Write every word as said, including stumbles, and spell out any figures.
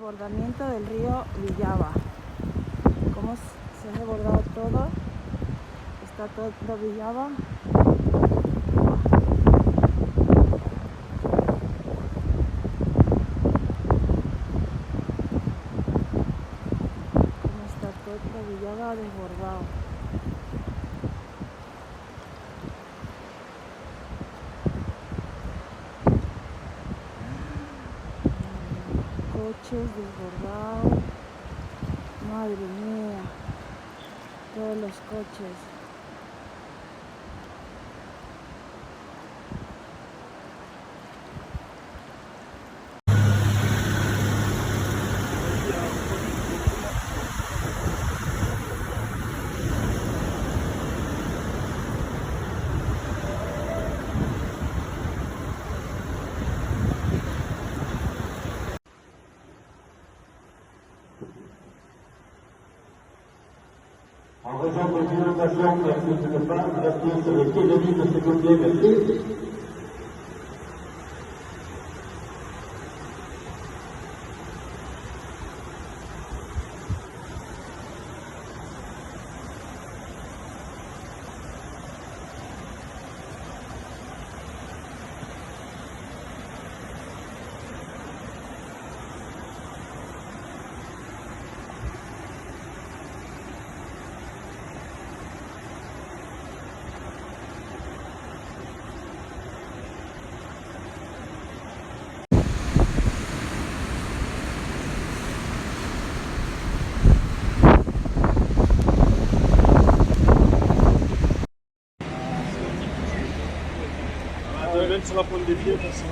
Desbordamiento del río Villava. ¿Cómo s- se ha desbordado todo? Está todo Villava. ¿Cómo está todo Villava desbordado? Coches desbordados. Madre mía. Todos los coches. En raison des inondations qui affluent de part, restez sur les quais de l'île de Secondier. Merci. Même sur la pointe des pieds, parce que...